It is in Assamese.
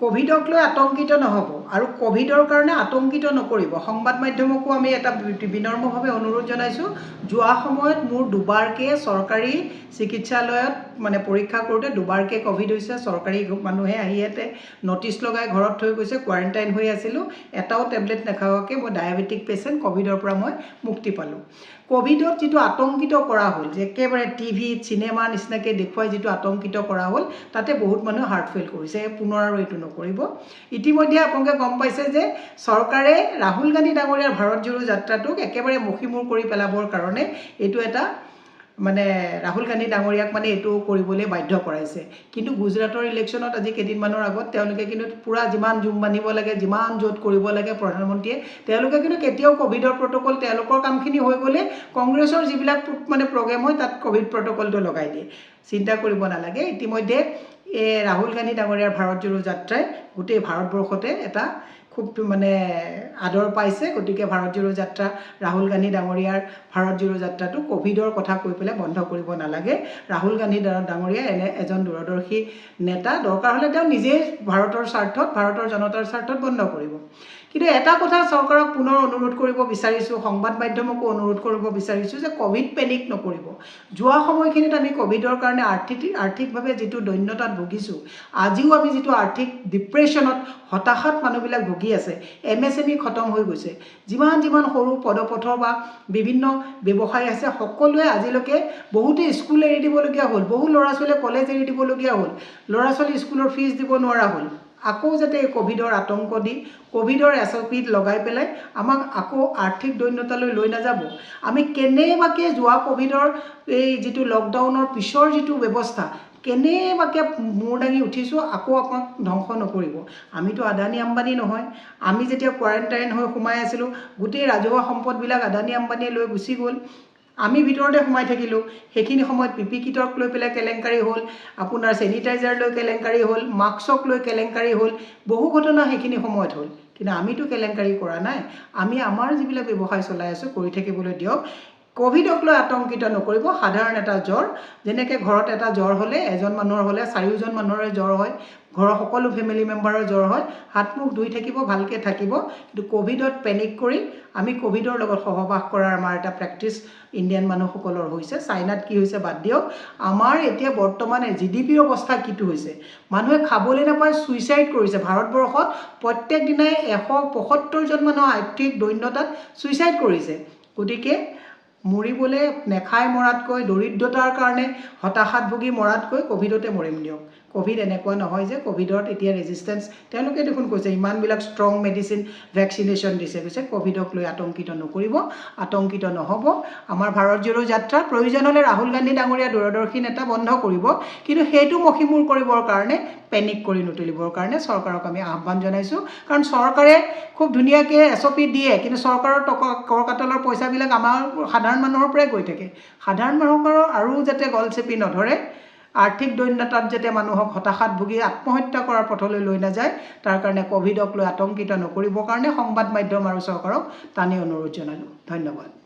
ক'ভিডক লৈ আতংকিত নহ'ব আৰু ক'ভিডৰ কাৰণে আতংকিত নকৰিব। সংবাদ মাধ্যমকো আমি এটা বিনম্ৰভাৱে অনুৰোধ জনাইছোঁ। যোৱা সময়ত মোৰ দুবাৰকৈ চৰকাৰী চিকিৎসালয়ত মানে পৰীক্ষা কৰোঁতে দুবাৰকৈ ক'ভিড হৈছে। চৰকাৰী মানুহে আহি ইয়াতে ন'টিছ লগাই ঘৰত থৈ গৈছে, কোৱাৰেণ্টাইন হৈ আছিলোঁ। এটাও টেবলেট নাখাৱাকৈ মই ডায়েবেটিক পেচেণ্ট, ক'ভিডৰ পৰা মই মুক্তি পালোঁ। ক'ভিডত যিটো আতংকিত কৰা হ'ল যে একেবাৰে টিভিত চিনেমাৰ নিচিনাকৈ দেখুৱাই যিটো আতংকিত কৰা হ'ল, তাতে বহুত মানুহে হাৰ্ট ফেইল কৰিছে। পুনৰ আৰু এইটো নকৰিব। ইতিমধ্যে আপোনালোকে গম পাইছে যে চৰকাৰে ৰাহুল গান্ধী ডাঙৰীয়াৰ ভাৰত জোড়ো যাত্ৰাটোক একেবাৰে মষিমূৰ কৰি পেলাবৰ কাৰণে এইটো এটা মানে ৰাহুল গান্ধী ডাঙৰীয়াক মানে এইটো কৰিবলৈ বাধ্য কৰাইছে। কিন্তু গুজৰাটৰ ইলেকশ্যনত আজি কেইদিনমানৰ আগত তেওঁলোকে কিন্তু পূৰা যিমান জুম বান্ধিব লাগে, যিমান য'ত কৰিব লাগে প্ৰধানমন্ত্ৰীয়ে, তেওঁলোকে কিন্তু কেতিয়াও ক'ভিডৰ প্ৰট'কল, তেওঁলোকৰ কামখিনি হৈ গ'লে কংগ্ৰেছৰ যিবিলাক মানে প্ৰগ্ৰেম হয়, তাত ক'ভিড প্ৰট'কলটো লগাই দিয়ে। চিন্তা কৰিব নালাগে। ইতিমধ্যে এই ৰাহুল গান্ধী ডাঙৰীয়াৰ ভাৰত জোড়ো যাত্ৰাই গোটেই ভাৰতবৰ্ষতে এটা খুব মানে আদৰ পাইছে। গতিকে ভাৰত জোড়ো যাত্ৰা, ৰাহুল গান্ধী ডাঙৰীয়াৰ ভাৰত জোড়ো যাত্ৰাটো ক'ভিডৰ কথা কৈ পেলাই বন্ধ কৰিব নালাগে। ৰাহুল গান্ধী ডাঙৰীয়া এনে এজন দূৰদৰ্শী নেতা, দৰকাৰ হ'লে তেওঁ নিজেই ভাৰতৰ স্বাৰ্থত, ভাৰতৰ জনতাৰ স্বাৰ্থত বন্ধ কৰিব। কিন্তু এটা কথা চৰকাৰক পুনৰ অনুৰোধ কৰিব বিচাৰিছোঁ, সংবাদ মাধ্যমকো অনুৰোধ কৰিব বিচাৰিছোঁ যে ক'ভিড পেনিক নকৰিব। যোৱা সময়খিনিত আমি ক'ভিডৰ কাৰণে আৰ্থিকভাৱে যিটো দৈন্যতাত ভুগিছোঁ, আজিও আমি যিটো আৰ্থিক ডিপ্ৰেশ্যনত, হতাশাত মানুহবিলাক ভুগি আছে, এমএছএমই খতম হৈ গৈছে, যিমান যিমান সৰু পদপথৰ বা বিভিন্ন ব্যৱসায় আছে, সকলোৱে আজিলৈকে বহুতে স্কুল এৰি দিবলগীয়া হ'ল, বহু ল'ৰা ছোৱালীয়ে কলেজ এৰি দিবলগীয়া হ'ল, ল'ৰা ছোৱালী স্কুলৰ ফিজ দিব নোৱাৰা হ'ল। আকৌ যাতে এই ক'ভিডৰ আতংক দি, ক'ভিডৰ এছঅ'পিত লগাই পেলাই আমাক আকৌ আৰ্থিক দৈন্যতালৈ লৈ নাযাব। আমি কেনেবাকৈ যোৱা ক'ভিডৰ এই যিটো লকডাউনৰ পিছৰ যিটো ব্যৱস্থা, কেনেবাকৈ মূৰ দাঙি উঠিছোঁ, আকৌ আমাক ধ্বংস নকৰিব। আমিতো আদানী আম্বানী নহয়। আমি যেতিয়া কোৱাৰেণ্টাইন হৈ সোমাই আছিলোঁ, গোটেই ৰাজহুৱা সম্পদবিলাক আদানী আম্বানীয়ে লৈ গুচি গ'ল, আমি ভিতৰতে সোমাই থাকিলোঁ। সেইখিনি সময়ত পি পি কিটক লৈ পেলাই কেলেংকাৰী হ'ল, আপোনাৰ চেনিটাইজাৰ লৈ কেলেংকাৰী হ'ল, মাস্কক লৈ কেলেংকাৰী হ'ল, বহু ঘটনা সেইখিনি সময়ত হ'ল। কিন্তু আমিতো কেলেংকাৰী কৰা নাই। আমি আমাৰ যিবিলাক ব্যৱসায় চলাই আছোঁ, কৰি থাকিবলৈ দিয়ক। ক'ভিডক লৈ আতংকিত নকৰিব। সাধাৰণ এটা জ্বৰ, যেনেকৈ ঘৰত এটা জ্বৰ হ'লে, এজন মানুহৰ হ'লে চাৰিওজন মানুহৰে জ্বৰ হয়, ঘৰৰ সকলো ফেমিলি মেম্বাৰৰ জ্বৰ হয়। হাত মুখ ধুই থাকিব, ভালকৈ থাকিব। কিন্তু ক'ভিডত পেনিক কৰি, আমি ক'ভিডৰ লগত সহবাস কৰাৰ আমাৰ এটা প্ৰেক্টিচ ইণ্ডিয়ান মানুহসকলৰ হৈছে। চাইনাত কি হৈছে বাদ দিয়ক, আমাৰ এতিয়া বৰ্তমান জিডিপিৰ অৱস্থা কিটো হৈছে, মানুহে খাবলৈ নাপায় ছুইচাইড কৰিছে। ভাৰতবৰ্ষত প্ৰত্যেক দিনাই 175জন মানুহ আৰ্থিক দৈন্যতাত ছুইচাইড কৰিছে। গতিকে মৰিবলৈ নেখাই মৰাতকৈ, দৰিদ্ৰতাৰ কাৰণে হতাশাত ভুগি মৰাতকৈ ক'ভিডতে মৰিম দিয়ক। ক'ভিড এনেকুৱা নহয় যে ক'ভিডত এতিয়া ৰেজিষ্টেঞ্চ, তেওঁলোকে দেখোন কৈছে, ইমানবিলাক ষ্ট্ৰং মেডিচিন, ভেকচিনেশ্যন দিছে। কৈছে, ক'ভিডক লৈ আতংকিত নকৰিব, আতংকিত নহ'ব। আমাৰ ভাৰত জোড়ো যাত্ৰা প্ৰয়োজন হ'লে ৰাহুল গান্ধী ডাঙৰীয়া দূৰদৰ্শী নেতা, বন্ধ কৰিব। কিন্তু সেইটো মষিমূৰ কৰিবৰ কাৰণে, পেনিক কৰি নুতুলিবৰ কাৰণে চৰকাৰক আমি আহ্বান জনাইছোঁ। কাৰণ চৰকাৰে খুব ধুনীয়াকৈ এছঅ'পি দিয়ে, কিন্তু চৰকাৰৰ টকা, কৰ কাটলৰ পইচাবিলাক আমাৰ সাধাৰণ মানুহৰ পৰাই গৈ থাকে। সাধাৰণ মানুহৰ আৰু যাতে গল চেপি নধৰে, আৰ্থিক দৈন্যতাত যাতে মানুহক হতাশাত ভুগি আত্মহত্যা কৰাৰ পথলৈ লৈ নাযায়, তাৰ কাৰণে ক'ভিডক লৈ আতংকিত নকৰিবৰ কাৰণে সংবাদ মাধ্যম আৰু চৰকাৰক টানি অনুৰোধ জনালোঁ। ধন্যবাদ।